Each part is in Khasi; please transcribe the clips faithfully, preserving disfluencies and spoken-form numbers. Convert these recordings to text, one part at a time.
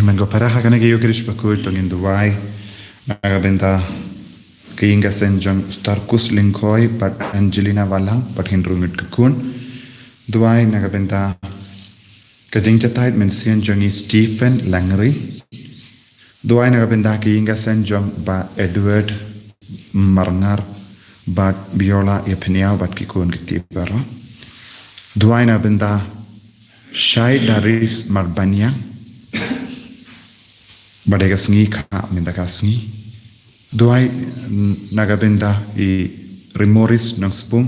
Mynta para ha kane ka Eucharist bakhuid to ngin duwai na ka bynta ka ïing ka sem jong Starkus Lyngkhoi bad Angelina Walang bad hynriew ngut ki khun. Duwai na ka bynta ka jingjatai mynsiem jong i Stephen Langri. Duwai na ka bynta ka ïing ka sem jong Bah Edward Marngar bad Biola Iaphyniaw bad ki khun ki kti baroh. Duwai na ka bynta Shai Daris Marbaniang bad ïa ka sngi ka mynta ka sngi. Duwai na ka bynta i Rimoris Nongspung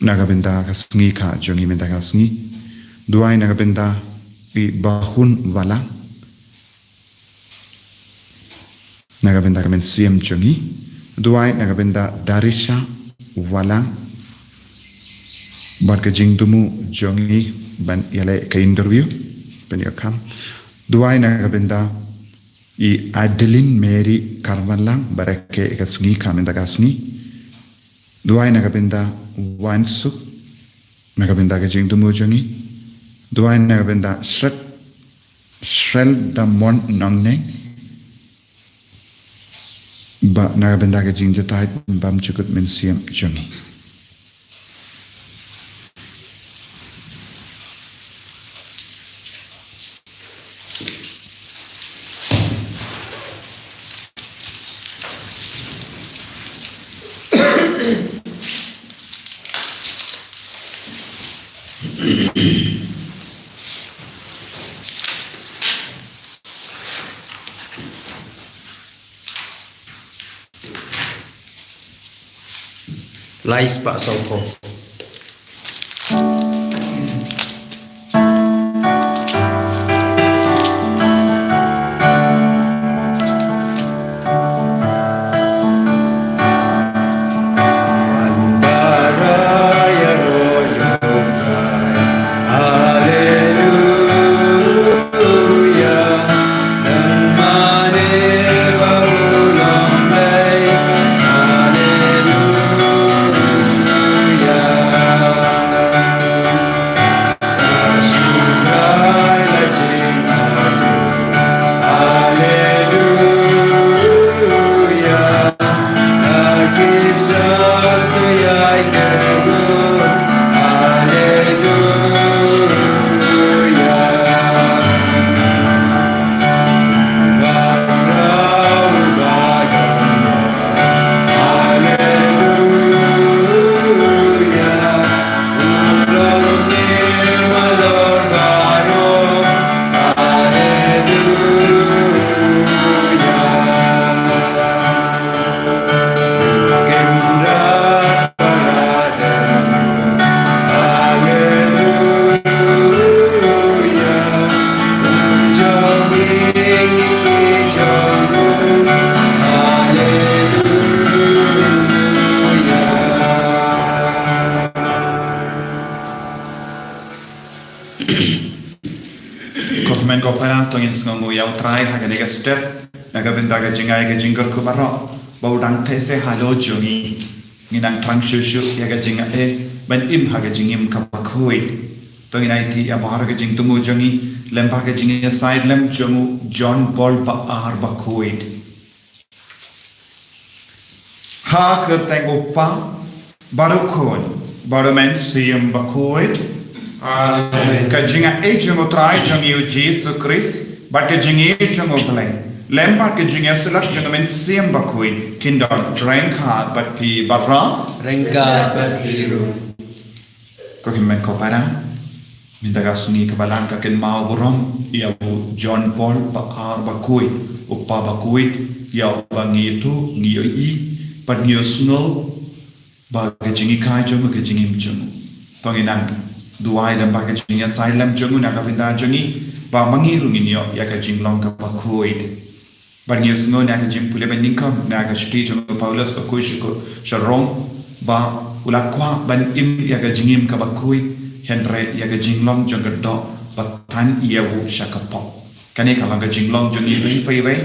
na ka bynta ka sngi ka jong i mynta ka sngi. Duwai na ka bynta i Bahun Walang na ka bynta ka mynsiem jong i. Duwai na ka bynta Darisha Walang bad ka jingthmu jong i ban ïaleh ka interview ban ïa kam. Duwai na ka bynta i Adeline Mary Karwanlang bad ka sngi ka mynta ka sngi. Duwai na ka bynta Wansuk na ka bynta ka jingthmu jong i. Duwai na ka bynta Sret Srel Damon Nongneng bad na ka bynta ka jingjatai bymjukut mynsiem jong i. Lai spah saw phew. Ko hynmen ko para, to ngin sngewnguh ïa U Trai ha kane ka step na ka bynta ka jingai ka jingkyrkhu baroh ba u dang theh seh halor jong ngi. Ngin nang thrang shuh shuh ïa ka jingaiei ban im ha ka jingim kaba khuid. To ngin aiti ïa baroh ka jingthmu jong ngi lem bad ka jingïasaid lem jong u John Paul ba ar bakhuid. Ha ka kyrteng U Kpa bad U Khun bad U Mynsiem Bakhuid. Amen. Ka jingaiei jong U Trai jong ngi U Jisu Khrist bad ka jingïeit jong U Blei lem bad ka jingïasyllok jong U Mynsiem Bakhuid kin don ryngkat bad phi baroh. Ryngkat bad phi ruh. Ko hynmen ko para, mynta ka sngi kaba lang ka kynmaw burom ïa u John Paul ba ar bakhuid, u kpa bakhuid, ïa uba ngi ïathuh, ngi ïohi bad ngi ïohsngew ba ka jinghikai jong u, ka jingim jong u. To ngin nang duwai lem bad ka jingïasaid lem jong u na ka bynta jong ngi, ba ma ngi ruh ngin ïoh ïa ka jinglong kaba khuid. Bad ngi ïohsngew na ka jingpule ba nyngkong na ka shithi jong u Paulus ba khuid sha ki, sha Rom, ba u la kwah ban im ïa ka jingim kaba khuid, hynrei ïa ka jinglong jong ka doh ba than ïa u sha ka pop. Kane ka long ka jinglong jong ngi iwei pa iwei.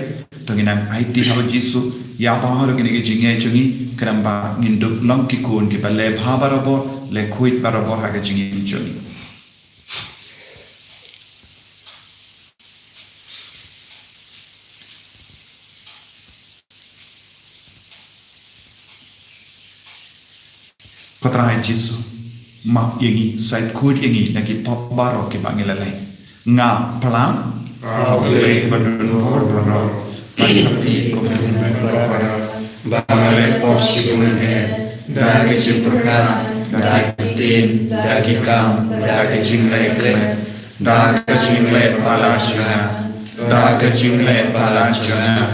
To ngin nang aiti ha U Jisu ïa baroh kine ki jingngeit jong ngi, khnang ba ngin dup long ki khun kiba leh bha barabor, leh khuid barabor ha ka jingim jong ngi. Ko Trai Jisu, map ïa ngi, sa khuid ïa ngi na ki pop baroh kiba ngi la leh. Nga phla, ha U Blei ba don bor baroh, ba sha phi ko Trai ba don bor baroh, ba nga leh pop shibun eh, da ka jingpyrkhat, da ka ktien, da ki kam, da ka jingleh kmen, da ka jingleh palat jong nga, da ka jingleh palat jong nga,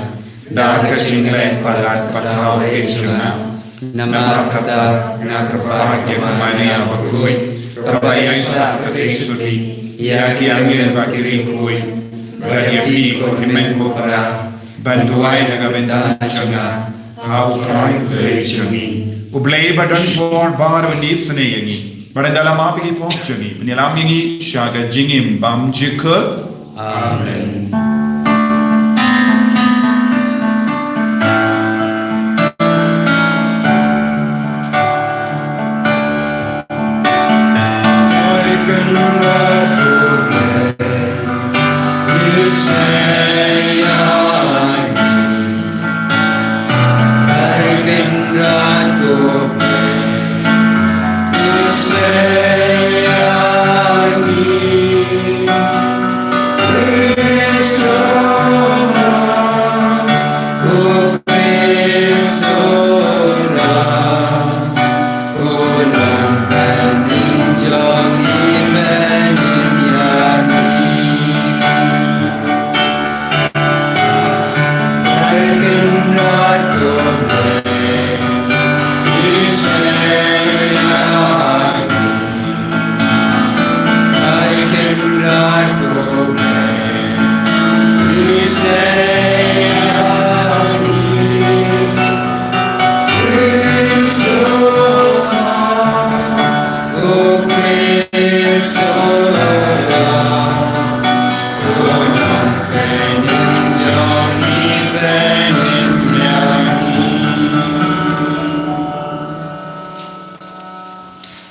da ka jingleh palat ba khaw eh jong nga. Namar kata nga kyrpad ïa ka Maria bakhuid, kaba ïaisah ka jingsuki, ïa ki angel bad ki riewkhuid, bad ïa phi ko hynmen ko para, ban duwai na ka bynta jong nga ha U Trai U Blei jong ngi. U Blei ba don bor baroh un isynei ïa ngi, bad un da la map ïa ki pop jong ngi, un ïalam ïa ngi sha ka jingim bymjukut. Amen.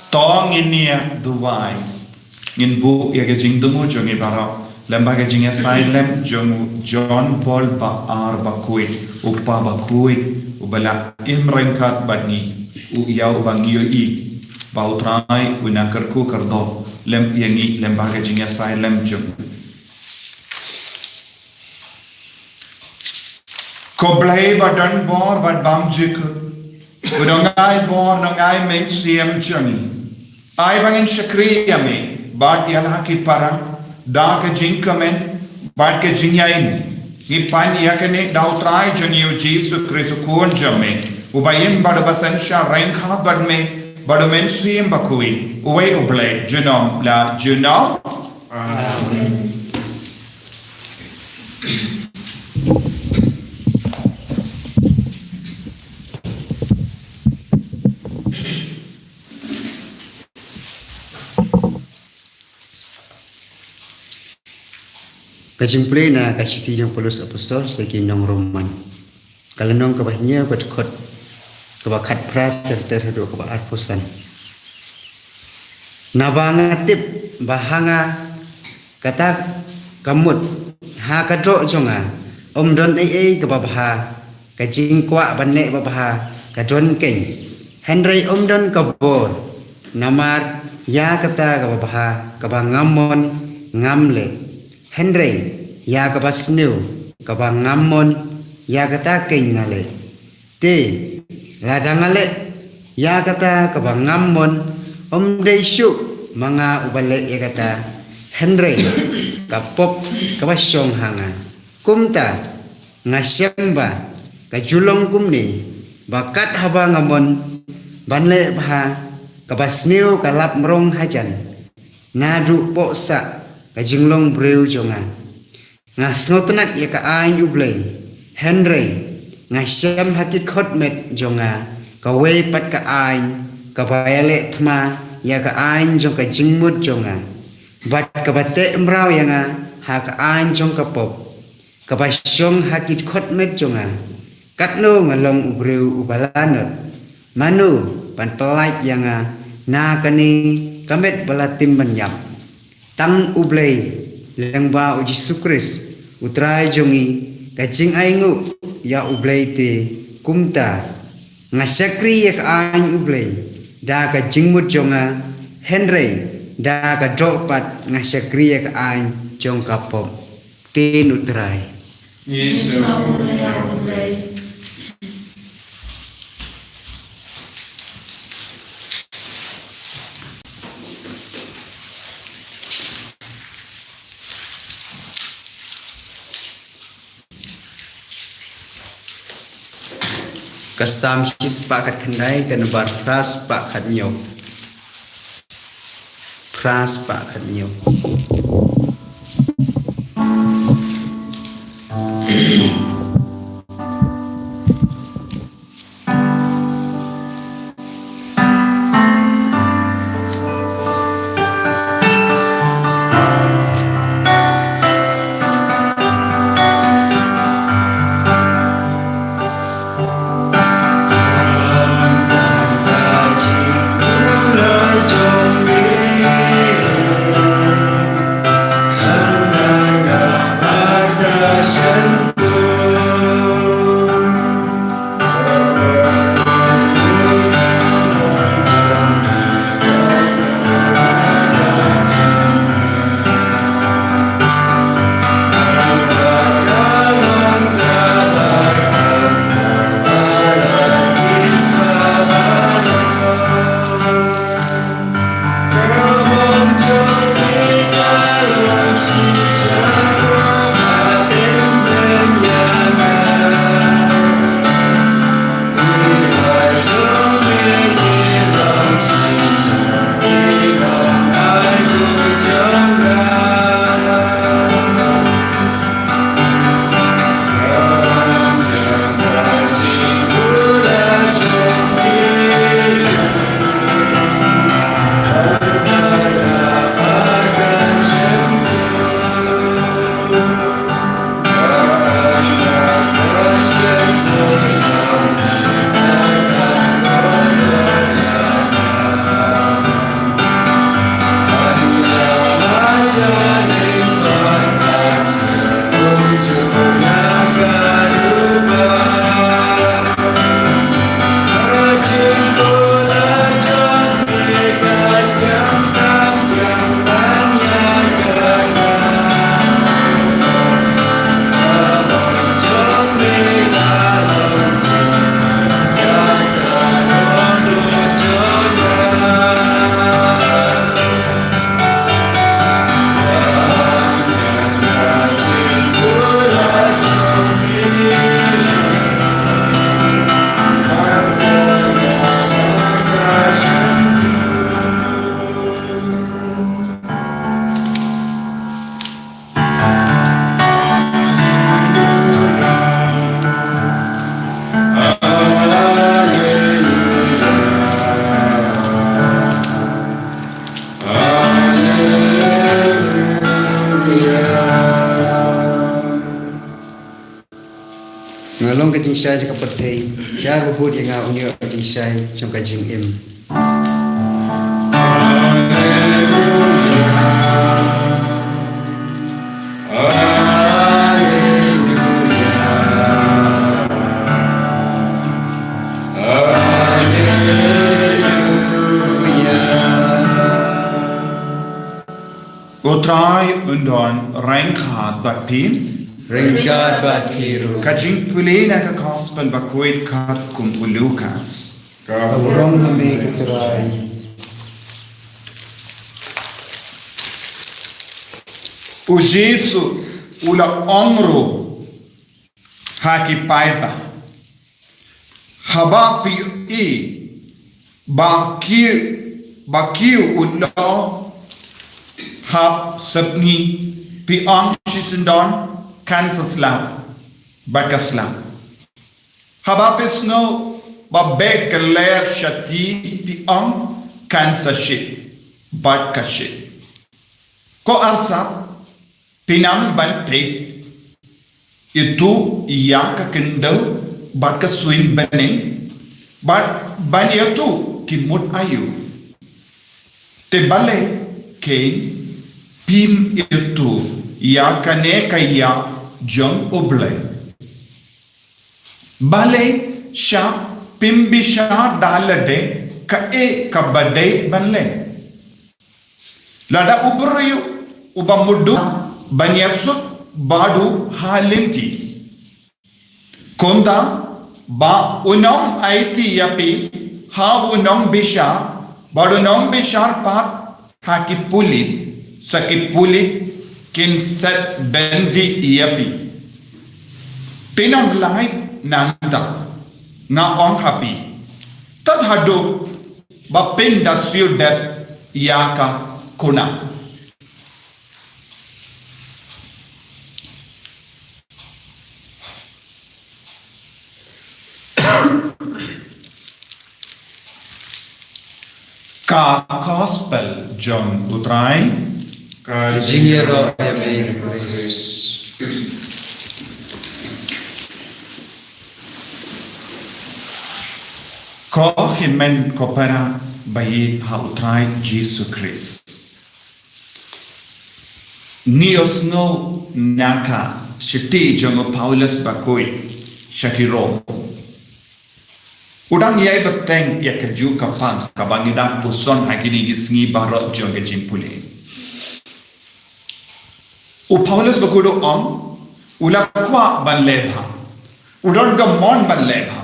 To ngin ïa duwai. Ngin buh ïa ka jingthmu jong ngi baroh lyngba ka jingïasaid lem jong u John Paul ba ar bakhuid, u kpa bakhuid, uba la im ryngkat bad ngi, u ïa uba ngi ïohi ba U Trai u na kyrkhu kyrdoh lem ïa ngi lyngba ka jingïasaid lem jong u. Ko Blei ba don bor bad bymjukut, u nongai bor nongai mynsiem jong ngi, ai ba ngin shakri ïa me bad ïa la ki para da ka jingkmen bad ka jingïainguh. Ngi pan ïa kane da U Trai jong ngi U Jisu Khrist U Khun jong me, uba im bad uba synshar ryngkat bad me bad U Mynsiem Bakhuid, uwei U Blei junom la junom. Amen. Ka jingpule na ka shithi jong u Paulus Apostol sha ki nong Roman. Ka lynnong kaba hynñiew, ka dkhot kaba khatphra ter ter haduh kaba arphew san. Naba nga tip ba ha nga, kata ka mut, ha ka doh jong nga, ym don ei ei kaba bha, ka jingkwah ban leh babha ka don keiñ. Hynrei ym don ka bor, namar ïa kata kaba bha kaba ngam mon ngam leh. Hynrei ïa kaba sniew kaba ngam mon, ïa kata keiñ nga leh. Te lada nga leh ïa kata kaba ngam mon, ym dei shuh ma nga uba leh ïa kata, hynrei ka pop kaba shong ha nga. Kumta nga shem ba ka ju long kumne, ba kat haba nga mon ban leh bha, kaba sniew ka lap mrong hajan naduh pohsah ka jinglong briew jong nga. Nga sngewtynnat ïa ka aiñ U Blei, hynrei nga shem ha ki dkhot met jong nga kawei pat ka aiñ kaba ïaleh thma ïa ka aiñ jong ka jingmut jong nga, bad kaba teh mraw ïa nga ha ka aiñ jong ka pop, kaba shong ha ki dkhot met jong nga. Katno nga long u briew uba lanot! Mano ban pyllait ïa nga na kane ka met ba la tim ban ïap? Tang U Blei lyngba U Jisu Khrist U Trai jong ngi. Ka jingainguh ïa U Blei te kumta. Nga shakri ïa ka aiñ U Blei da ka jingmut jong nga, hynrei da ka doh pat nga shakri ïa ka aiñ jong ka pop. Ktien U Trai. Ngi sngewbha ïa U Blei. Ka Salm shispah khatkhyndai, ka number phra spah khathynñiew. Phra spah khathynñiew. Nga long ka jingshai jong ka pyrthei, ïa ba bud ïa nga un ïoh ka jingshai jong ka jingim. U Trai un don ryngkat bad phi. Ryngkat bad phi ruh. Ka jingpule na ka Gospel ba khuid katkum u Lukas. Ka burom ha me ko Trai. U Jisu u la ong ruh ha ki paidbah, haba phi ïohi ba kiew, ba kiew u la hap sepngi, phi ong, shisyndon kan sa slap, bad ka slap. Haba phi sngew ba beh ka lyer shati, phi ong, kan sa shit, bad ka shit. Ko arsap, phi nang ban peit ïa tu ïa ka khyndew bad ka suiñ bneng, bad ban ïa tu ki mut aïu. Te balei kein phim ïa tu ïa kane ka ïa jong U Blei? Balei sha phim bishar da lade kaei kaba dei ban leh. Lada u briew uba mudui ban ïasuk bad u ha lynti, kumta ba un ym aiti ïa phi ha u nongbishar, bad u nongbishar pat ha ki pulit, sa ki pulit kin set byndi ïa phi. Phin ym lait nangta, nga ong ha phi, tad haduh ba phin da siew dep ïa ka kuna. Ka Gospel jong U Trai. Ka jingïaroh ïa me, Khrist. Ko hynmen ko para ba ïeit ha U Trai Jisu Khrist. Ngi ïohsngew na ka shithi jong u Paulus bakhuid sha ki Rom. U dang ïai bteng ïa kajuh ka pang kaba ngi dang puson ha kine ki sngi baroh jong ka jingpule. U Paulus bakhuid u ong, u la kwah ban leh bha. U don ka mon ban leh bha.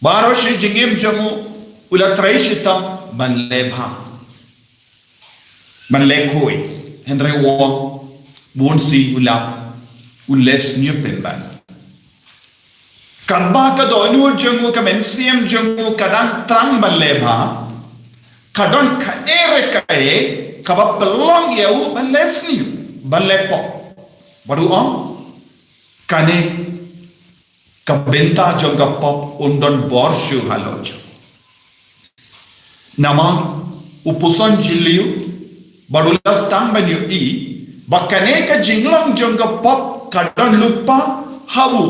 Baroh shi jingim jong u, u la trei shitom ban leh bha, ban leh khuid. Hynrei u ong, bun sien u la, u leh sniew pynban. Katba ka dohnud jong u, ka mynsiem jong u ka dang trang ban leh bha, ka don kaei re kaei kaba pynlong ïa u ban leh sniew, ban leh pop. Bad u ong, kane ka bynta jong ka pop un don bor shuh halor jong u. Namar u puson jylliew bad u la sdang ban ïohi ba kane ka jinglong jong ka pop ka don lypa ha u.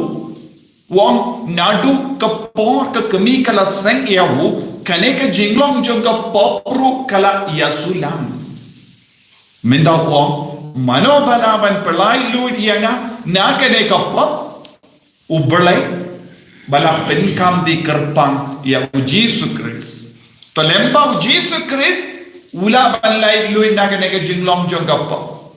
U ong naduh ka por ka kmie ka la seng ïa u, kane ka jinglong jong ka pop ruh ka la ïasulang. Mynta u ong, mano ba lah ban pynlait luid ïa nga na kane ka pop? U Blei ba la pynkam da kyrpang ïa U Jisu Khrist. Te lem bad U Jisu Khrist u lah ban lait luid na kane ka jinglong jong ka pop.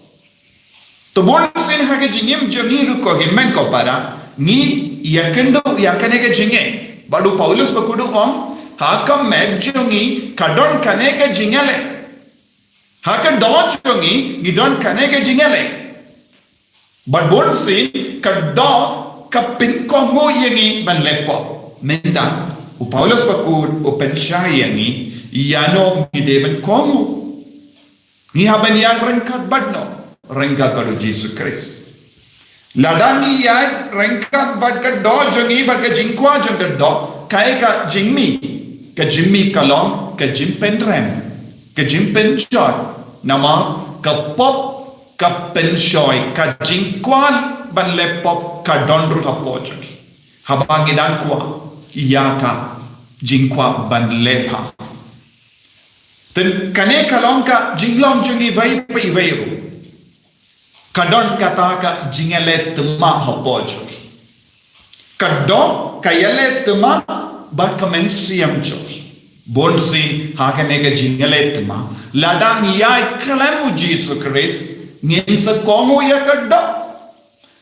Te bun sien ha ka jingim jong ngi ruh ko hynmen ko para, ngi ïakynduh ïa kane ka jingeh. Bad u Paulus bakhuid u ong, ha ka met jong ngi ka don kane ka jingïaleh. Ha ka doh jong ngi ngi don kane ka jingïaleh. Bad bun sien ka doh ka pynkohnguh ïa ngi ban leh pop. Mynta u Paulus bakhuid u pynshai ïa ngi, ïano ngi dei ban kohnguh. Ngi hap ban ïaid ryngkat bad no? Ryngkat bad U Jisu Khrist. Lada ngi ïaid ryngkat bad ka doh jong ngi, bad ka jingkwah jong ka doh, kaei ka jingmih? Ka jingmih ka long ka jingpynrem, ka jingpynjot. Namar ka pop ka pynshoi, ka jingkwah ban leh pop ka don ruh hapoh jong ngi. Haba ngi dang kwah ïa ka jingkwah ban leh bha. Te kane ka long ka jinglong jong ngi iwei pa iwei ruh. Ka don kata ka jingïaleh thma hapoh jong ngi. Ka doh ka ïaleh thma bad ka mynsiem jong ngi. Bun sien ha kane ka jingïaleh thma, lada ngi ïaid khlem U Jisu Khrist, ngin sa kohnguh ïa ka doh.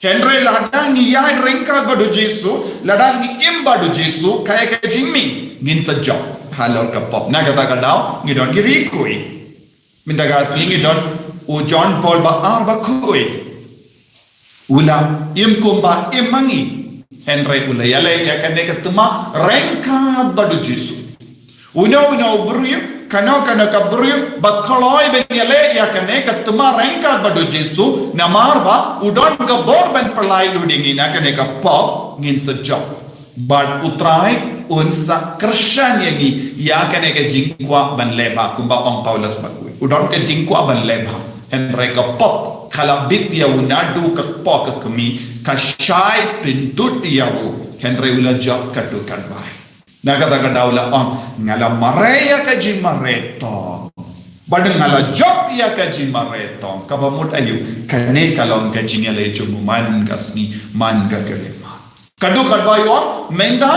Hynrei lada ngi ïaid ryngkat bad U Jisu, lada ngi im bad U Jisu, kaei ka jingmih? Ngin sa jop halor ka pop. Na kata ka daw ngi don ki riewkhuid. Mynta ka sngi ngi don u John Paul ba ar bakhuid. U la im kumba im ma ngi. Hynrei u la ïaleh ïa kane ka thma ryngkat bad U Jisu. Uno uno u briew, kano kano ka briew ba kloi ban ïaleh ïa kane ka thma ryngkat bad U Jisu, namar ba u don ka bor ban pynlait luid ïa ngi na kane ka pop, ngin sa jop. Bad U Trai un sa kyrshan ïa ngi ïa kane ka jingkwah ban leh bha, kumba ong Paulus bakhuid. U don ka jingkwah ban leh bha. Hynrei ka pop ka la bit ïa u naduh ka kpoh ka kmie, ka shai pynthut ïa u. Hynrei u la jop katto katne. Na kata ka daw la ong, nga la mareh ïa ka jingmareh tong. Bad nga la jop ïa ka jingmareh tong. Kaba mut aïu? Kane ka long ka jingïaleh jong u man ka sngi, man ka khyllipmat. Ka dei katba ïoh, mynta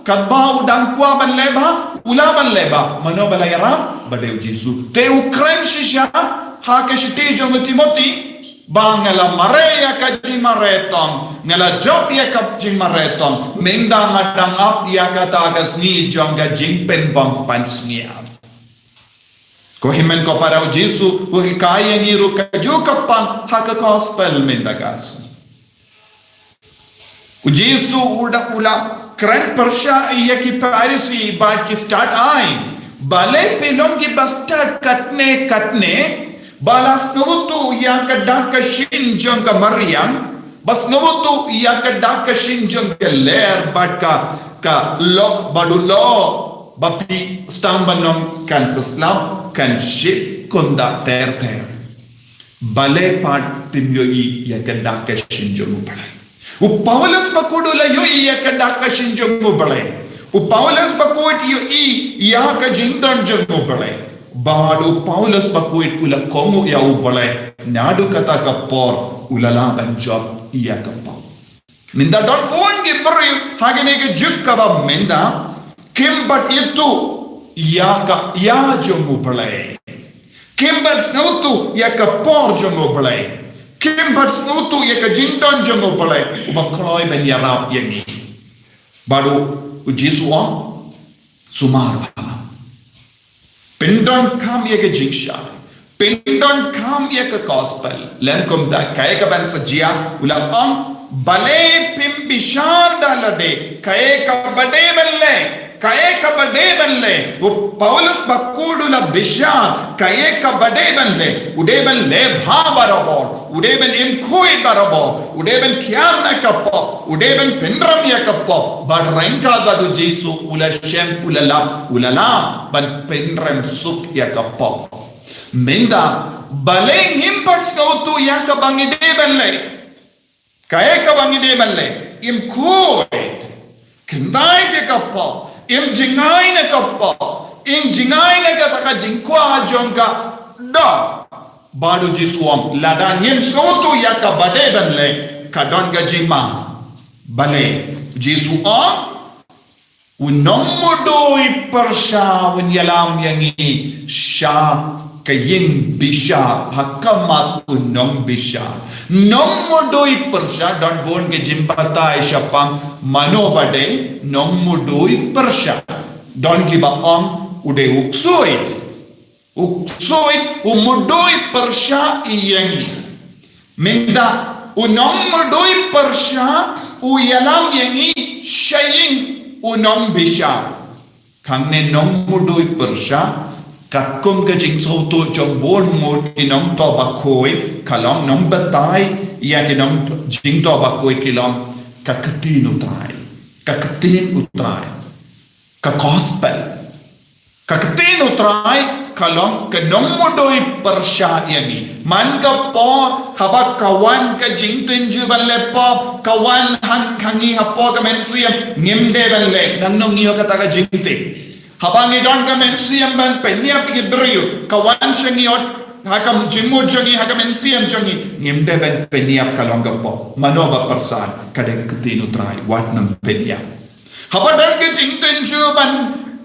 katba u dang kwah ban leh bha, u lah ban leh ba, mano ba la ïarap? Ba dei u Jisu. Te u kren shisha ha ka shithi jong u Timothi ba nga la mareh ïa ka jingmareh tong, nga la jop ïa ka jingmareh tong, mynta nga dang ap ïa kata ka sngi jong ka jingpynbang pansngiat. Ko hynmen ko para, u Jisu u hikai ïa ngi ruh kajuh ka pang ha ka gospel mynta ka sngi. U Jisu u da u la kren pyrshah ïa ki Pharisi bad ki stad aiñ. Balei phi long kiba stad katne katne, ba la sngewthuh ïa ka dak ka shin jong ka mariang, ba sngewthuh ïa ka dak ka shin jong ka lyer bad ka, ka lyoh bad u lyoh, ba phi sdang ban ong kan sa slap, kan shit, kumta ter ter. Balei pat phim ïohi ïa ka dak ka shin jong U Blei? U Paulus bakhuid u la ïohi ïa ka dak ka shin jong U Blei. U Paulus bakhuid u ïohi ïa ka jingdon jong U Blei. Bad u Paulus bakhuid u la kohnguh ïa U Blei naduh kata ka por, u la lah ban jop ïa ka pop. Mynta don bun ki briew ha kane ka juk kaba mynta kim pat ithuh ïa ka ïa jong U Blei. Kim pat sngewthuh ïa ka por jong U Blei. Kim pat sngewthuh ïa ka jingdon jong U Blei uba kloi ban ïarap ïa ngi. Bad u Jisu u ong, sumar bha. Pyndonkam ïa ka jingshai. Pyndonkam ïa ka gospel. Lem kumta, kaei kaban sa jia, u la ong, balei phim bishar da lade, kaei kaba dei ban leh, kaei kaba dei ban leh. U Paulus bakhuid u la bishar kaei kaba dei ban leh. U dei ban leh bha barabor. U dei ban im khuid barabor. U dei ban kiar na ka pop. U dei ban pynrem ïa ka pop. Bad ryngkat bad u Jisu u la shem, u la lap, u la lah ban pynrem suk ïa ka pop. Mynta, balei ngim pat sngewthuh ïa kaba ngi dei ban leh? Kaei kaba ngi dei ban leh? Im khuid. Kyntait ïa ka pop. Im jngai na ka pop. Im jngai na kata ka jingkwah jong ka doh. Bad u Jisu u ong, lada ngim sngewthuh ïa kaba dei ban leh, ka don ka jingma. Balei? U Jisu u ong, u nongmudui pyrshah un ïalam ïa ngi sha ka ïing bishar ha khmat u nongbishar. Nongmudui pyrshah, don bun ka jingbatai shaphang mano ba dei nongmudui pyrshah. Don kiba ong u dei u ksuid. U ksuid u mudui pyrshah ïa ngi. Mynta u nongmudui pyrshah u ïalam ïa ngi sha ïing u nongbishar. Hangne nongmudui pyrshah, katkum ka jingsngewthuh jong bun ngut ki nongthoh bakhuid, ka long nongbatai ïa ki nong jingthoh bakhuid ki long ka ktien U Trai. Ka ktien U Trai. Ka gospel. Ka ktien U Trai ka long ka nongmudui pyrshah ïa ngi. Man ka por haba ka wan ka jingtynjuh ban leh pop, ka wan ha ngi hapoh ka mynsiem, ngim dei ban leh. Nangno ngi ïoh kata ka jingtip? Haba ngi don ka mynsiem ban pynïap ïa ki briew, ka wan sha ngi ot ha ka jingmut jong ngi, ha ka mynsiem jong ngi, ngim dei ban pynïap, ka long ka pop. Mano ba pyrshah? Ka dei ka ktien U Trai, wat nang pynïap. Haba don ka jingtynjuh ban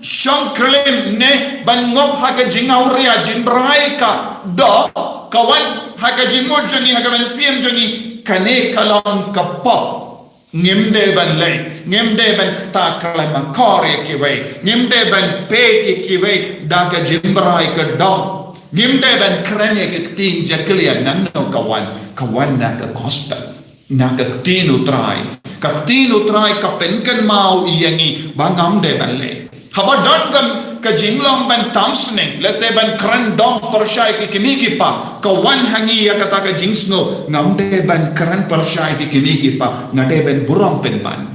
shong klim ne ban ngop ha ka jingawria, jingbrai ka doh, ka wan ha ka jingmut jong ngi, ha ka mynsiem jong ngi, kane ka long ka pop. Ngim dei ban leh, ngim dei ban kta khlem akor ïa kiwei, ngim dei ban peit ïa kiwei da ka jingbrai ka doh. Ngim dei ban kren ïa ka ktien jakhlia, nangno ka wan? Ka wan na ka gospel. Na ka ktien U Trai. Ka ktien U Trai ka pynkynmaw ïa ngi ba ngam dei ban leh. Haba don ka, ka jinglong ban tam sning, lehse ban kren dong pyrshah ïa ki kmie ki kpa, ka wan ha ngi ïa kata ka jingsngew, ngam dei ban kren pyrshah ïa ki kmie ki kpa, nga dei ban burom pynban.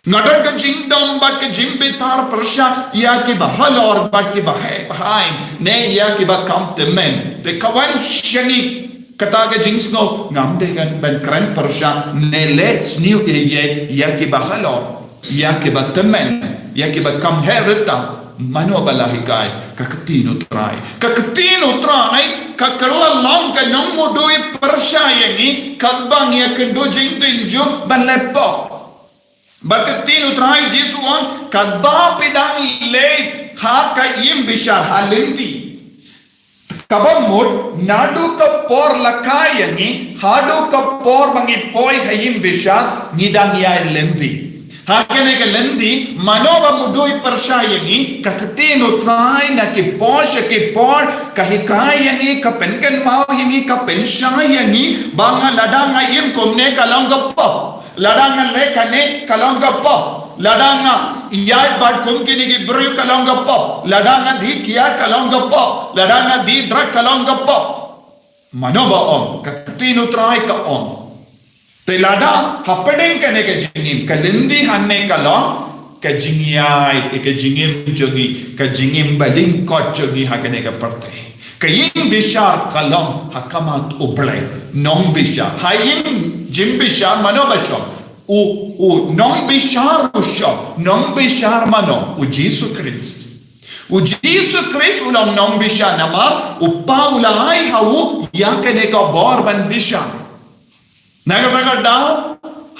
Nga don ka jingdom bad ka jingbitar pyrshah ïa kiba halor bad kiba heh bha, ne ïa kiba kam tymmen. Te ka wan sha ngi kata ka jingsngew, ngam dei ban kren pyrshah ne leh sniew ïa ïa kiba halor, ïa kiba tymmen, ïa kiba kam heh rta. Mano ba la hikai? Ka ktien U Trai. Ka ktien U Trai ka kylla long ka nongmudui pyrshah ïa ngi, katba ngi ïakynduh jingtynjuh ban leh pop. Bad ka ktien u Trai Jisu u ong, katba phi dang leit ha ka ïing bishar, ha lynti, kaba mut naduh ka por la kha ïa ngi haduh ka por ba ngi poi ha ïing bishar, ngi dang ïaid lynti. Ha kane ka lynti, mano ba mudui pyrshah ïa ngi? Ka ktien u Trai na ki por sha ki por ka hikai ïa ngi, ka pynkynmaw ïa ngi, ka pynshai ïa ngi ba nga, lada nga im kumne ka long ka pop, lada nga leh kane ka long ka pop, lada nga ïaid bad kum kine ki briew ka long ka pop, lada nga die kiad ka long ka pop, lada nga die drug ka long ka pop. Mano ba ong? Ka ktien u Trai ka ong. Te lada hapdeng kane ka jingim, ka lynti hangne ka long ka jingïaid, ka jingim jong ngi, ka jingim ba lyngkot jong ngi ha kane ka pyrthei. Ka ïing bishar ka long ha khmat u Blei, nongbishar. Ha ïing jingbishar mano ba shong? U, u nongbishar u shong. Nongbishar mano? U Jisu Khrist. U Jisu Khrist u long nongbishar namar u Kpa u la ai ha u ïa kane ka bor ban bishar. Na kata ka daw,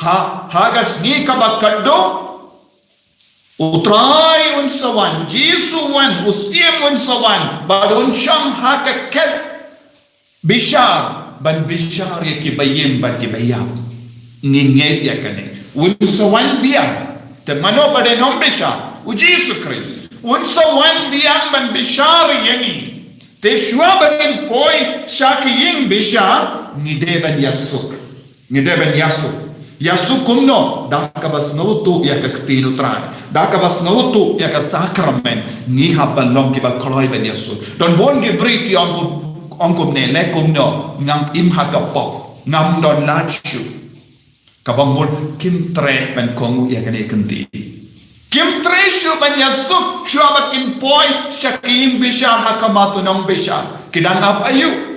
ha, ha ka sngi kaba khatduh, u Trai un sa wan, u Jisu wan, u Syiem un sa wan, bad un shong ha ka khet bishar, ban bishar ïa kiba im bad kiba ïap. Ngi ngeit ïa kane. Un sa wan biang. Te mano ba dei nongbishar? U Jisu Khrist. Un sa wan biang ban bishar ïa ngi. Te shuwa ba ngin poi sha ka ïing bishar, ngi dei ban ïasuk. Ngi dei ban ïasuk. Ïasuk kumno? Da kaba sngewthuh ïa ka ktien u Trai, da kaba sngewthuh ïa ka sakramen. Ngi hap ban long kiba kloi ban ïasuk. Don bun ki briew ki ong kum, ong kumne, leh kumno, ngam im ha ka pop, ngam don lad shuh. Kaba mut kim treh ban kohnguh ïa kane ka ktien. Kim treh shuh ban ïasuk shuwa ba kin poi sha ka ïing bishar ha khmat u nongbishar. Ki dang ap aïu?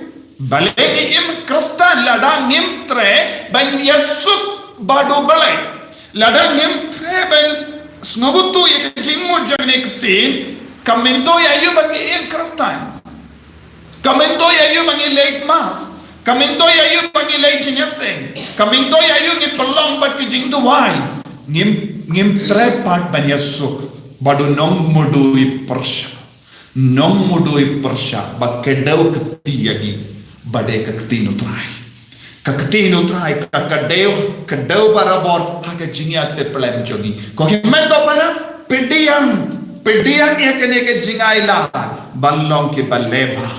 Balei ngi im Khristan lada ngim treh ban ïasuk bad u Blei? Lada ngim treh ban sngewthuh ïa ka jingmut jong kane ka ktien, ka myntoi aïu ba ngi im Khristan? Ka myntoi aïu ba ngi leit mass? Ka myntoi aïu ba ngi leit jingïaseng? Ka myntoi aïu ngi pynlong bad ki jingduwai? Ngim, ngim treh pat ban ïasuk bad u nongmudui pyrshah. Nongmudui pyrshah ba kdew kti ïa ngi, ba dei ka ktien u Trai. Ka ktien u Trai ka, ka kdew, kdew barabor ha ka jingïatiplem jong ngi. Ko hynmen ko para, pdiang, pdiang ïa kane ka jingai lad ban long kiba leh bha.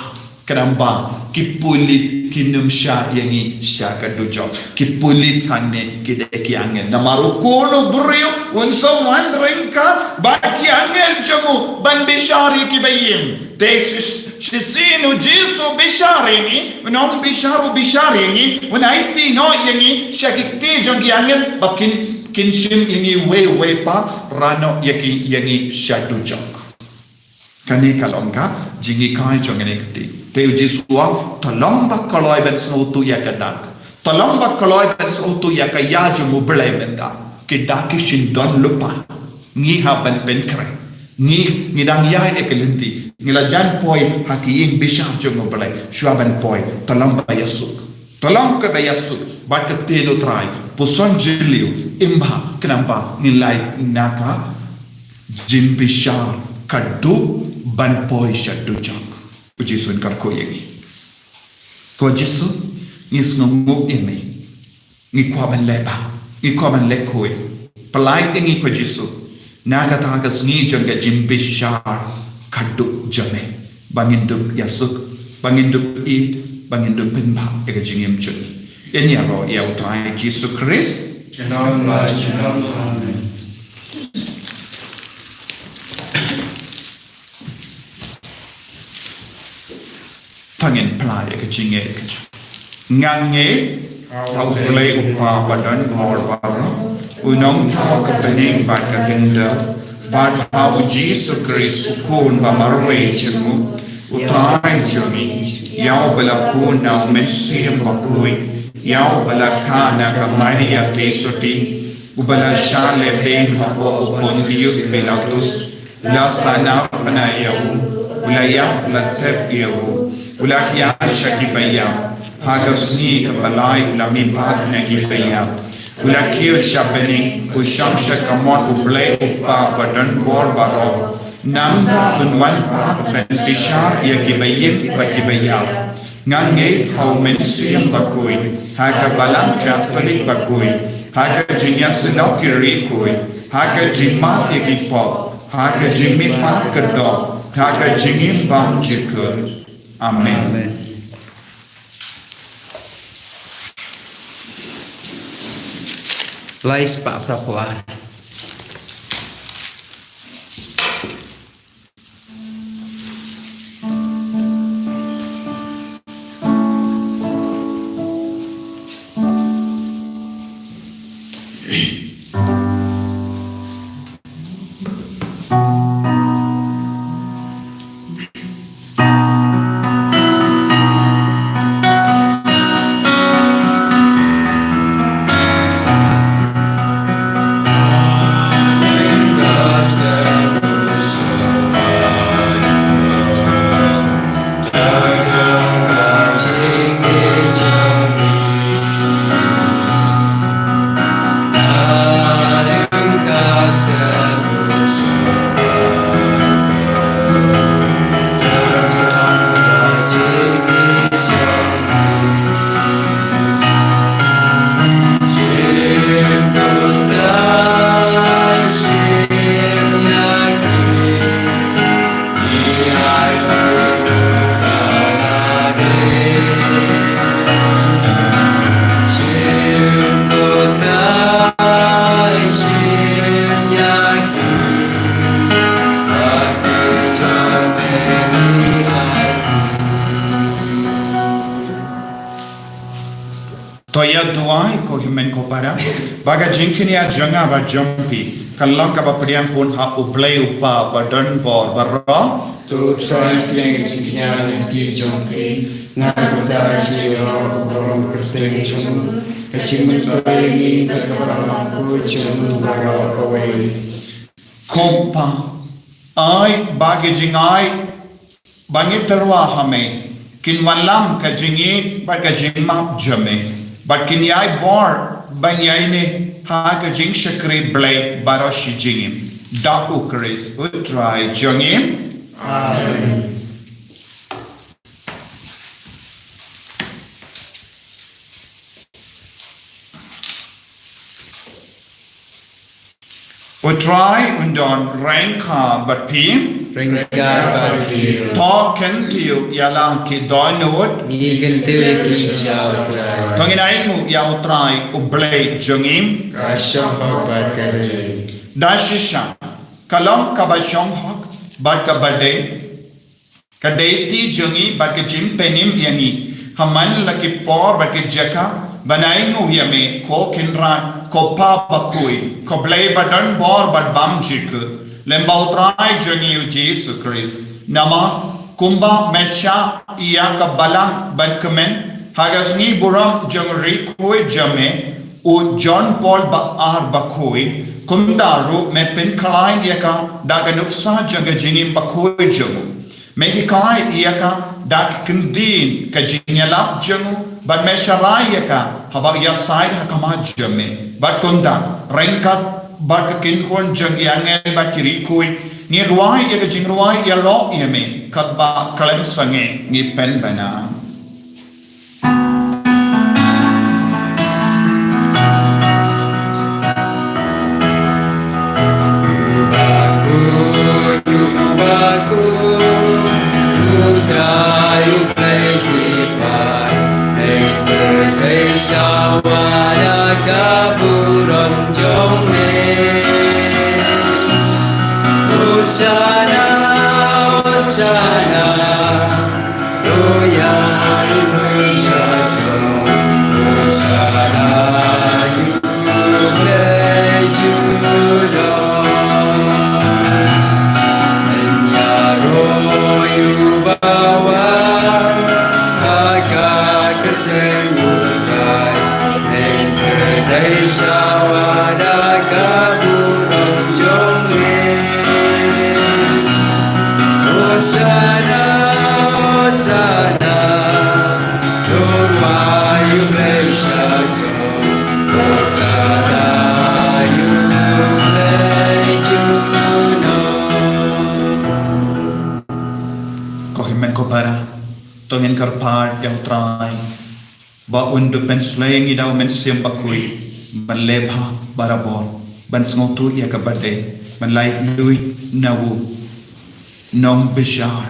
Khnang ba ki pulit kin ym shah ïa ngi sha ka dujok. Ki pulit hangne ki dei ki angel. Namar u Khun u briew un sa wan ryngkat bad ki angel jong u ban bishar ïa kiba im. Te shi, shisien u Jisu u bishar ïa ngi, u nongbishar u bishar ïa ngi, un aiti noh ïa ngi sha ki kti jong ki angel ba kin, kin shim ïa ngi uwei uwei pat, rah noh ïa ki, ïa ngi sha dujok. Kane ka long ka jinghikai jong kane ka ktien. Te u Jisu u ong, to long ba kloi ban sngewthuh ïa ka dak. To long ba kloi ban sngewthuh ïa ka ïa jong u Blei mynta. Ki dak ki shin don lypa. Ngi hap ban pynkhreh. Ngi, ngi dang ïaid ïa ka lynti. Ngi la jan poi ha ka ïing bishar jong u Blei. Shuwa ban poi, to long ba ïasuk. To long kaba ïasuk bad ka ktien u Trai. Puson jylliew, im bha, khnang ba ngin lait na ka jingbishar, khatduh ban poi sha dujok. U Jisu un kyrkhu ïa ngi. Ko Jisu, ngi sngewnguh ïa me. Ngi kwah ban leh bha, ngi kwah ban leh khuid. Pyllait ïa ngi ko Jisu na kata ka sngi jong ka jingbishar khatduh jong me, ba ngin dup ïasuk, ba ngin dup ïeit, ba ngin dup pynbha ïa ka jingim jong ngi. Ïaroh ïa u Trai Jisu Khrist. Junom la junom. Amen. To ngin phla ïa ka jingngeit ka jong. Nga ngeit ha u Blei u Kpa ba don bor baroh, u nongthoh ka bneng bad ka khyndew, bad ha u Jisu Khrist u Khun ba marwei jong u, u Trai jong ngi, ïa uba la bun na u Mynsiem Bakhuid, ïa uba la kha na ka Maria Theisotti, uba la shah lehbeiñ hapoh u Pontius Pilatus, u la sahnarphna ïa u, u la ïap, u la thep ïa u, u la hiar sha kiba ïap, ha ka sngi kaba lai u la mihpat na kiba ïap, U la kiew sha bneng, u shong sha kamon U Blei U Kpa Badonbor Baroh. Nangta un wan pat ban bishar ïa kiba ïeit bad kiba ïap. Nga ngeit ha U Mynsiem Bakhuid, ha ka Balang Katholik bakhuid, ha ka jingïasyllok ki riewkhuid, ha ka jingmap ïa ki pop, ha ka jingmihpat ka doh, ha ka jingim bymjukut. Amen. Amen. Lai spah phra phew ar. To ïa duwai ko hynmen ko para, ba ka jingkynnoh jong nga bad jong phi kan long kaba pdiang khun ha U Blei U Kpa Badonbor Baroh. To Trai, pdiang ïa ka jingkynnoh jong phi, nga kyrpad ïa U Blei, U Kyrteng jong u, ka jingmyntoi ïa ngi bad ka balang bakhuid jong u baroh kawei. Ko Pa, ai ba ki jingai ba ngi tyrwa ha Me kin wallam ka jingïeit bad ka jingmap jong Me, bad kin ïai bor ban ïaineh ha ka jingshakri Blei baroh shi jingim. Da U Khrist U Trai jong ngi. Amen. U Trai un don ryngkat bad phi. Ryngkat bad phi ruh. To kyntiew ïa la ki dohnud. Ngi kyntiew ïa ki sha U Trai. To ngin ainguh ïa U Trai U Blei jong ngi. Ka shong hok bad ka dei. Da shisha ka long kaba shong hok bad kaba dei. Ka dei ti jong ngi bad ka jingpynim ïa ngi ha man la ki por bad ki jaka ban ainguh ïa Me, ko Kynrad, ko Pa bakhuid, ko Blei badonbor bad bymjukut, lem bad U Trai jong ngi U Jisu Khrist. Namar kumba Me shah ïa ka balang ban kmen ha ka sngi burom jong u riewkhuid jong Me, u John Paul ba ar bakhuid, kumta ruh Me pynkhlaiñ ïa ka da ka nuksa jong ka jingim bakhuid jong u. Me hikai ïa ka da ka kyntien ka jingïalap jong u, bad Me sharai ïa ka haba u ïasaid ha khmat jong Me. Bad kumta, ryngkat bad ka kynhun jong ki angel bad ki riewkhuid, ngi rwai ïa ka jingrwai Ïaroh ïa Me, katba khlem sangeh ngi pynbna. ïa u Trai ba un da pynshlei ïa ngi da u Mynsiem Bakhuid ban leh bha barabor, ban sngewthuh ïa ka bad ban lait luid na u nongbishar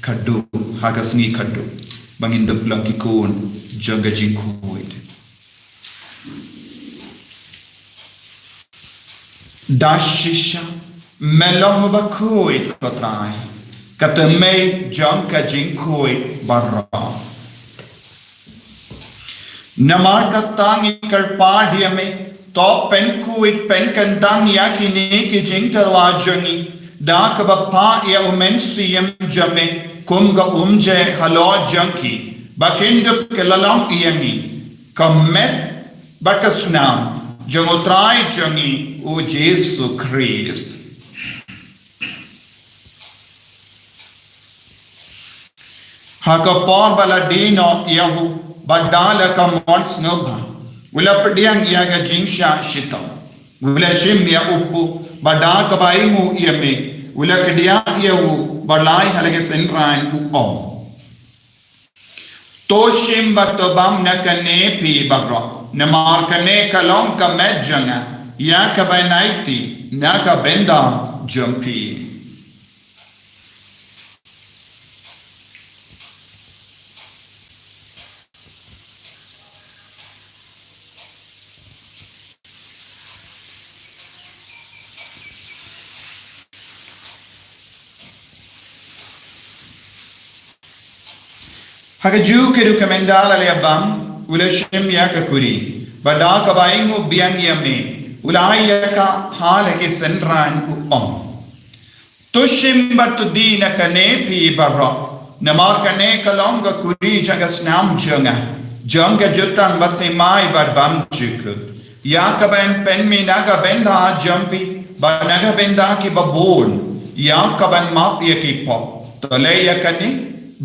khadduh ha ka sngi khadduh, ba ngin da long ki khun jong ka jingkhuid. Da shisha me long uba khuid, ko Trai, ka tymmen jong ka jingkhuid baroh. Namar kata ngi kyrpad ïa me, to pynkhuid pynkyntang ïa kine ki jingtyrwa jong ngi da kaba phah ïa u Mynsiem jong me kum ka umjer halor jong ki, ba kin da kylla long ïa ngi ka met bad ka snam jong u Trai jong ngi u Jisu Khrist. Ha ka por ba la die noh ïa u, bad da la ka mon sngewbha, u la pdiang ïa ka jingshah shitom, u la shim ïa u kpu, bad da kaba ainguh ïa me, u la kdiah ïa u, bad la ai ha la ka synran u ong: To shim bad to bam na kane phi baroh, namar kane ka long ka met jong nga, ïa kaba yn aiti na ka bynta jong phi. Ha kajuh ka ruh ka mynta la leh bam, u la shim ïa ka kuri, bad da kaba ainguh biang ïa me, u la ai ïa ka ha la ki synran u ong: To shim bad to die na kane phi baroh, namar kane ka long ka kuri jong ka snam jong nga, jong ka jutang bathymmai bad bymjukut, ïa kaba yn pynmih na ka bynta jong phi bad na ka bynta kiba bun, ïa kaban map ïa ki pop. To leh ïa kane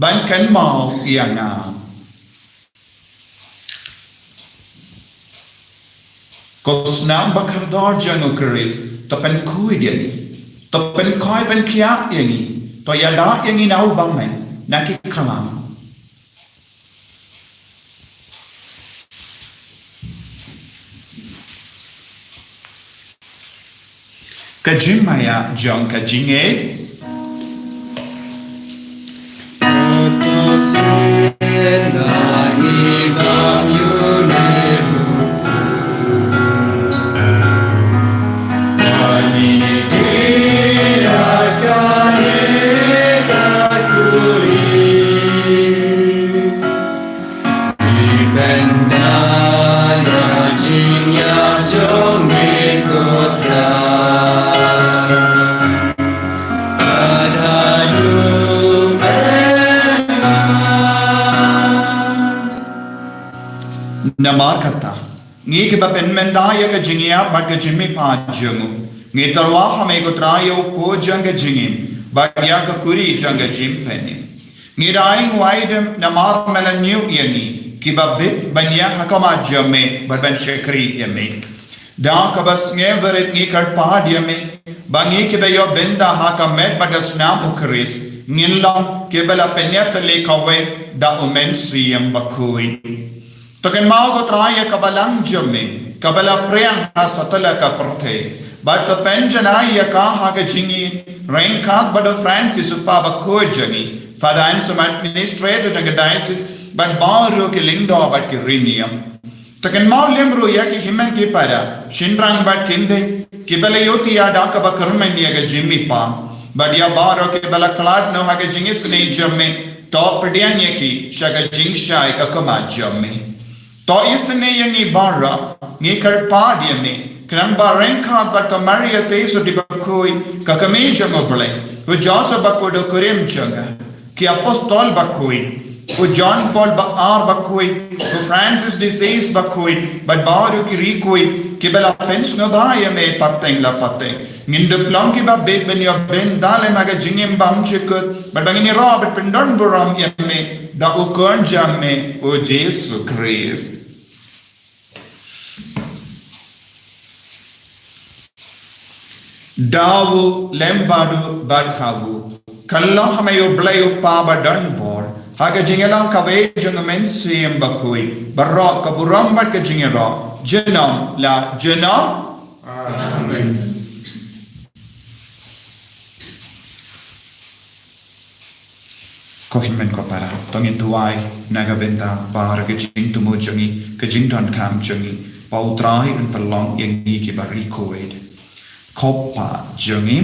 ban kynmaw ïa nga. Ko snam bakordor jong u Khrist, to pynkhuid ïa ngi, to pynkhoi pynkhiah ïa ngi, to ïada ïa ngi na u bymman, na ki khlam. Ka jingmaïa jong ka jingngeit. Namar kata, ngi kiba pynmynta ïa ka jingïap bad ka jingmihpat jong u, ngi tyrwa ha me ko Trai ïa u kpu jong ka jingim bad ïa ka kuri jong ka jingpynim. Ngi da ai nguaidem namar me la ñiew ïa ngi kiba bit ban ïaid ha khmat jong me bad ban shakri ïa me. Da kaba sngewrit ngi kyrpad ïa me ba ngi kiba ïoh bynta ha ka met bad ka snam u Khrist ngin long kiba la pynïatylli kawei da u Mynsiem Bakhuid. To kynmaw ko Trai ïa ka balang jong me kaba la phriang ha satlak ka pyrthei, bad to pynjanai ïa ka ha ka jingïeit ryngkat bad u Francis u Papa bakhuid jong ngi, Father Anselm, administrator jong ka diocese, bad baroh ki lyngdoh bad ki riewniam. To kynmaw lem ruh ïa ki hynmen ki para, shynrang bad kynthei kiba la ïohthiah da kaba kyrmen ïa ka jingmihpat, bad ïa baroh kiba la khlad noh ha ka jingisynei jong me, to pdiang ïa ki sha ka jingshai ka khmat jong me. To isynei ïa ngi baroh, ngi kyrpad ïa me, khnang ba ryngkat bad ka Maria Theisotti bakhuid, ka Kmie jong u Blei, u Joseph bakhuid u kurim jong nga, ki Apostol bakhuid, u John Paul ba ar bakhuid, u Francis de Sales bakhuid, bad baroh ki riewkhuid kiba la pynsngewbha ïa me pateng la pateng, ngin da long kiba bit ban ïoh bynta lem ha ka jingim bymjukut, bad ba ngin ïaroh bad pyndonburom ïa me da u Khun jong me u Jisu Khrist. Da u lem bad u bad ha u. Kyllon ha me u Blei u Kpa badonbor, Ha ka jingïalang kaba ïeit jong u Mynsiem Bakhuid, baroh ka burom bad ka jingïaroh, junom la junom. Amen. Ko hynmen ko para, to ngin duwai na ka bynta baroh ka jingthmu jong ngi, ka jingdonkam jong ngi, ba U Trai un pynlong ïa ngi kiba ri Covid. Ko Pa jong ngi,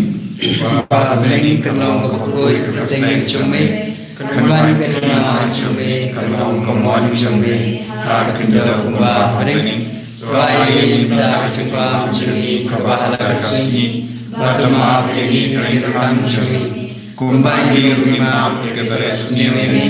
uba ha bneng, kan long kaba khuid ka kyrteng jong me, kan wan ka hima jong me, kan long ka mon jong me ha ka khyndew kumba ha bneng. Trai ïa ngi mynta ka jingbam jong ngi kaba ha la ka sngi, bad to map ïa ngi ha ki ryngkang jong ngi, kumba ngi ruh ngi map ïa kiba sniew ïa ngi,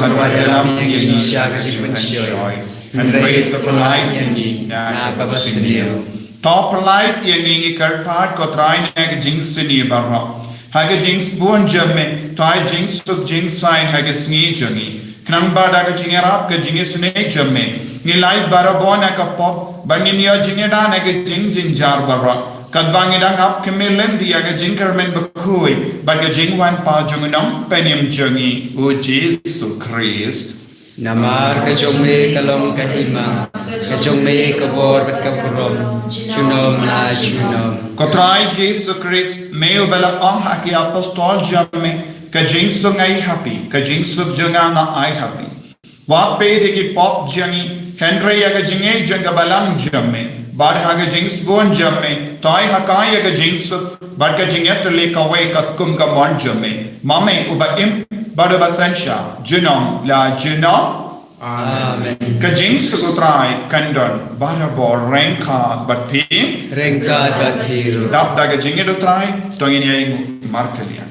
bad wat ïalam ïa ngi sha ka jingpynshoi, hynrei to pyllait ïa ngi na kaba sniew. To pyllait ïa ngi, ngi kyrpad ko Trai, na ka jingsniew baroh. Ha ka jingsbun jong me, to ai jingsuk jingsaiñ ha ka sngi jong ngi, khnang ba da ka jingïarap ka jingisynei jong me, ngin lait barabor na ka pop, bad ngin ïoh jingïada na ka jingjynjar baroh, katba ngi dang ap khmih lynti ïa ka jingkyrmen bakhuid bad ka jingwan pat jong u Nongpynim jong ngi, U Jisu Khrist. Namar ka jong me ka long ka hima, ka jong me ka bor bad ka burom, junom la junom. Ko Trai Jisu Khrist, me uba la ong ha ki apostol jong me, ka jingsuk nga ai ha phi, ka jingsuk jong nga nga ai ha phi. Wat peit ïa ki pop jong ngi, hynrei ïa ka jingngeit jong ka balang jong me, bad ha ka jingsbun jong me, to ai ha ka ïa ka jingsuk bad ka jingïatylli kawei katkum ka mon jong me, ma me uba im bad uba synshar, junom la junom. Amen. Ka jingsuk U Trai kan don barabor ryngkat bad phi. Ryngkat bad phi ruh. Dap da ka jingngeit U Trai, to ngin ïainguh markylliang.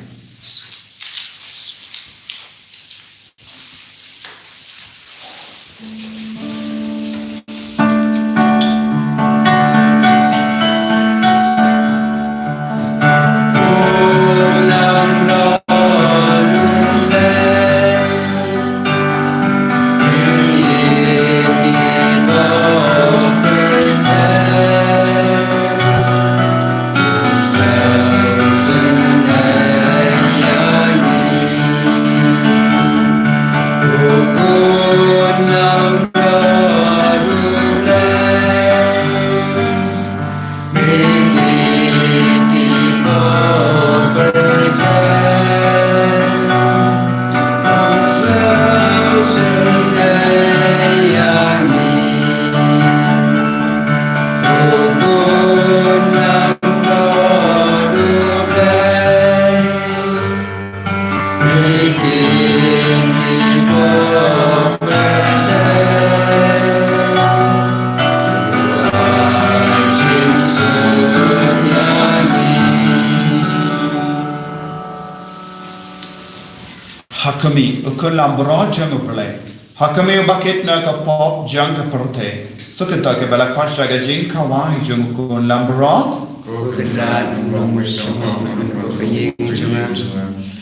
Ha khmih, U Khun Langbrot jong U Blei. Ha khmih, uba kit na ka pop jong ka pyrthei. Sngewthuh kiba la khot sha ka jingkhawai jong U Khun Langbrot. Ko Kynrad, ym long ba sngewbha ïa ka ïing jong nga,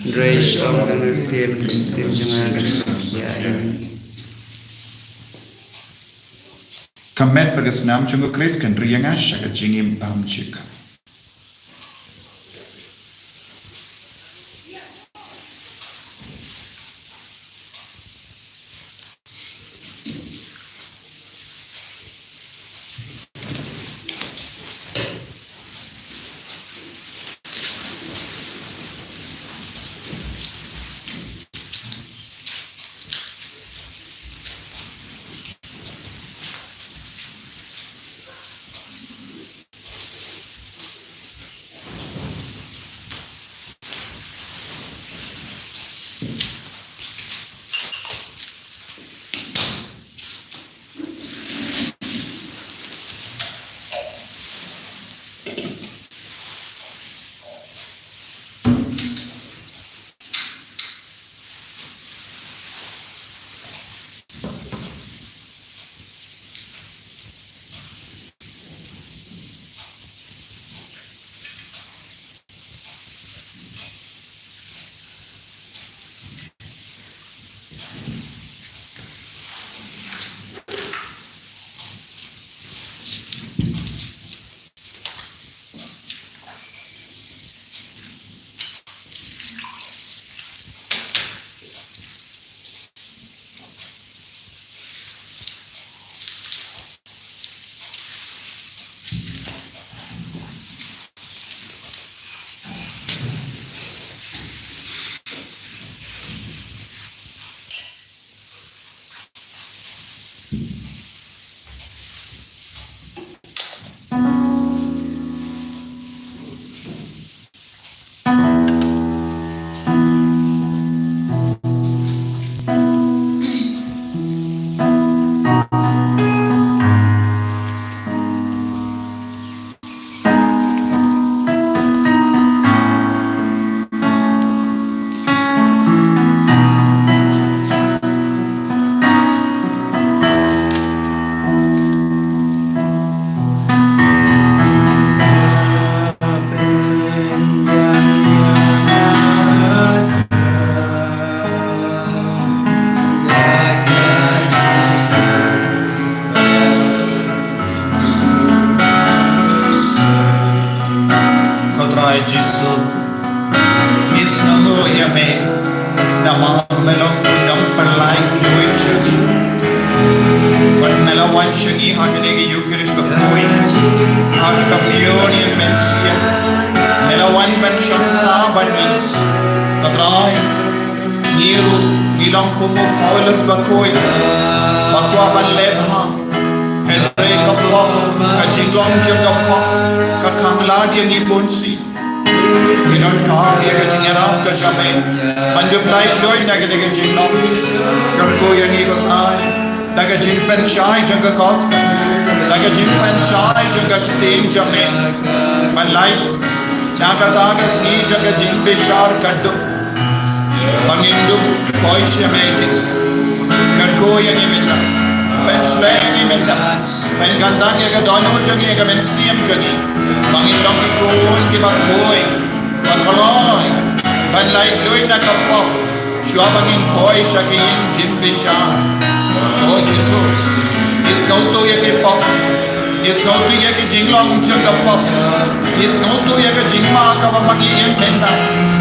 hynrei sngewbha ïa ka ktien ka mynsiem jong nga kan sngewbha ïa. Ka met bad ka snam jong U Khrist kan ri ïa nga sha ka jingim bymjukut. ïa me namar me long u nongpynlait luid jong ngi. Wat me la wan sha ngi ha kane ka Eucharist bakhuid ha ka Communion Mynsiem. Me la wan ban shong sah bad ngi. Ko Trai, ngi ruh ngi long kum u Paulus bakhuid ba kwah ban leh bha. Hynrei ka pop, ka jinglong jong ka pop ka khang lad ïa ngi bun sien. Ngi donkam ïa ka jingïarap ka jong me ban dup laitluid na kane ka jinglong. Kyrkhu ïa ngi ko Trai da ka jingpynshai jong ka gospel, da ka jingpynshai jong ka ktien jong me ban lait na kata ka sngi jong ka jingbishar ka duk. Ba ngin dup poi sha me Jisu. Kyrkhu ïa ngi mynta. Pynshlei ïa ngi mynta. Pynkyntang ïa ka dohnud jong ngi, ïa ka mynsiem jong ngi. Ba ngin long ki khun kiba khuid, ba kloi ban laitluid na ka pop shuwa ba ngin poi sha ka ïing jingbishar. O Jisu, ngi sngewthuh ïa ki pop. Ngi sngewthuh ïa ki jinglong jong ka pop. Ngi sngewthuh ïa ka jingma kaba ma ngi im mynta.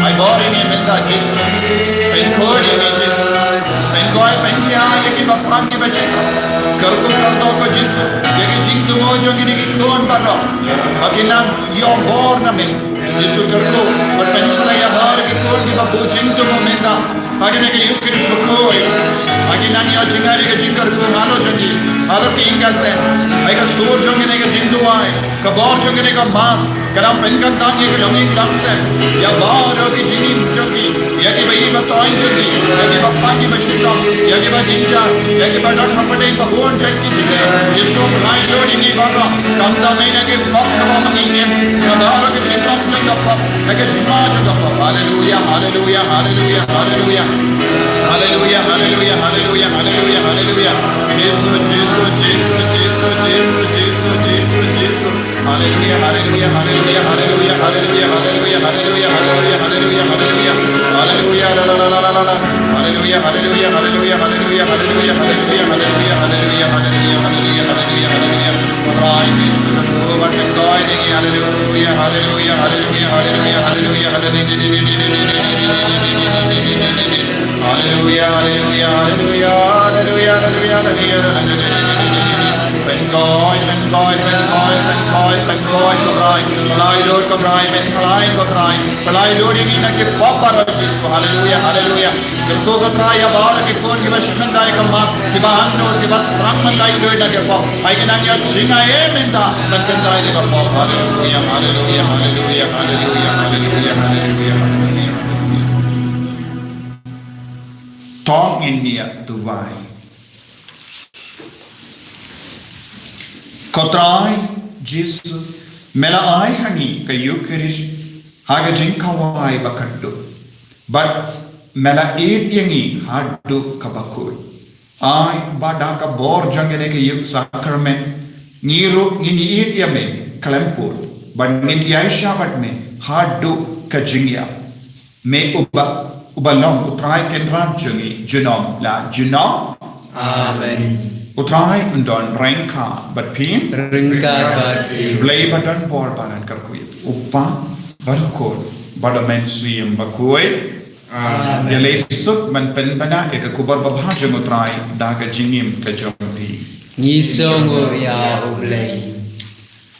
Ai bor ïa ngi mynta Jisu. Pynkhuid ïa ngi Jisu. Pynkhuid pynkhiah ïa kiba pang kiba shitom. Kyrkhu kyrdoh ko Jisu ïa ki jingthmu jong kine ki khun baroh ba kin nang ïoh bor na me. Jisu kyrkhu bad pynshlei ïa baroh ki khun kiba bun jingthmu mynta. Ha kane ka Eucharist bakhuid ba kin nang ïoh jngai ïa ka jingkyrkhu halor jong ngi, halor ki ïing ka sem. Ai ka sur jong kane ka jingduwai, ka bor jong kane ka Mass ka dang pynkyntang ïa ka longïing longsem ïa baroh ki jingim jong ngi, ïa kiba ïeit ba toiñ jong ngi, ïa kiba pang kiba shitom, ïa kiba jynjar, ïa kiba don hapdeng ba bun jait ki jingeh. Jisu pynlait lut ïa ngi baroh. Khamtam ïa ngi na ki pop kaba ma ngi im, na baroh ki jinglong jong ka pop, na ki jingma jong ka pop. Haleluia, haleluia, haleluia, haleluia. Haleluia, haleluia, haleluia, haleluia, haleluia. Jisu, Jisu, Jisu, Jisu, Jisu, Jisu, Jisu. Haleluia, haleluia, haleluia, haleluia, haleluia, haleluia, haleluia, haleluia, haleluia, haleluia. Haleluia, la, la, la, la, la, la. Haleluia, haleluia, haleluia, haleluia, haleluia, haleluia, haleluia. Ko Trai Jisu, kyrkhu bad pynkhuid ïa ngi. Haleluia, haleluia, haleluia, haleluia, haleluia, haleluia, haleluia. Haleluia, haleluia, haleluia, haleluia, haleluia, haleluia. Pynkhuid, pynkhuid, pynkhuid, pynkhuid, pynkhuid, ko Trai. Pynlait lut, ko Trai, men pynlait, ko Trai. Pynlait lut ïa ngi na ki pop baroh Jisu. Haleluia, haleluia. Kyrkhu ko Trai ïa baroh ki khun kiba shim bynta ïa ka Mass, kiba angnud, kiba thrang ban lait lut na ki pop. Ai kin nang ïoh jngai mynta ban kyntait ïa ka pop. Haleluia, haleluia, haleluia, haleluia, haleluia, haleluia, haleluia. To ngin ïa duwai. Ko Trai Jisu, me la ai ha ngi ka Eucharist ha ka jingkhawai ba khatduh, bad me la ïeit ïa ngi haduh kaba khuid. Ai ba da ka bor jong kane ka Eucharist Sacrament, ngi ruh ngin ïeit ïa me khlem pud, bad ngin ïaishah bad me haduh ka jingïap. Me uba, uba long U Trai Kynrad jong ngi junom la junom. Amen. U Trai un don ryngkat bad phi. Ryngkat bad phi. Blei ba don bor ba ran kyrkhu ïa phi, U Kpa bad U Khun bad U Mynsiem Bakhuid. Amen. Ïa lei suk ban pynbna ïa ka khubor babha jong U Trai da ka jingim ka jong phi. Ngi sngewnguh ïa U Blei.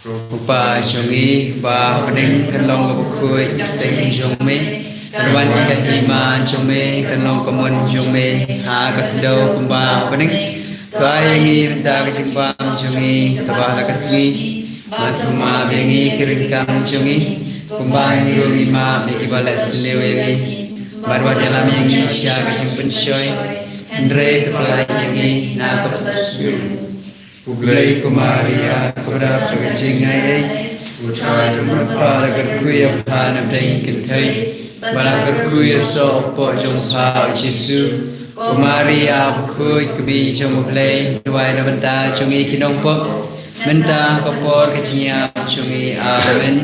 Ko Kpa jong ngi ba ha bneng, kan long kaba khuid ka kyrteng jong me, kan wan ka hima jong me, kan long ka mon jong me ha ka khyndew kumba ha bneng. To ai ïa ngi mynta ka jingbam jong ngi kaba ha la ka sngi, bad to map ïa ngi ki ryngkam jong ngi, kumba ngi ruh ngi map ïa kiba leh sniew ïa ngi. Bad wat ïalam ïa ngi sha ka jingpynshoi, hynrei to pynlait ïa ngi na ka bsniew. U Blei, ko Maria kaba dap da ka jingaiei, U Trai jong pha u la kyrkhu ïa pha na pdeng ki kynthei, bad la kyrkhu ïa u soh u kpoh jong pha, U Jisu. Ko Maria bakhuid, ka Mei jong U Blei, duwai na bynta jong ngi ki nongpop, mynta ka por ka jingïap jong ngi. Amen.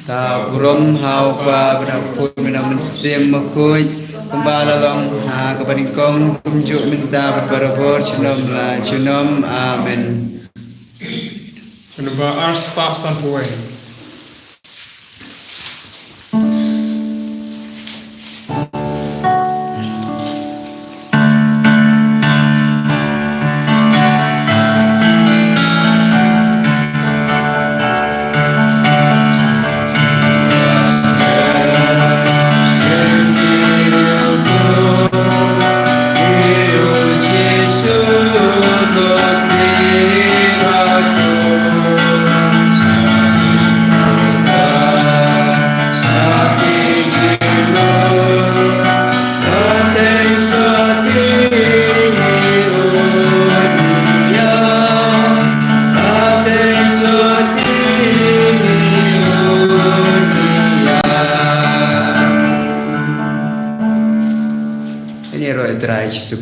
Ka burom ha U Kpa bad ha U Khun bad ha U Mynsiem Bakhuid, kumba la long ha kaba nyngkong, kumjuh mynta bad barabor, junom la junom. Amen. Kane ba ar spah sanphew wei.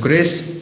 Pris,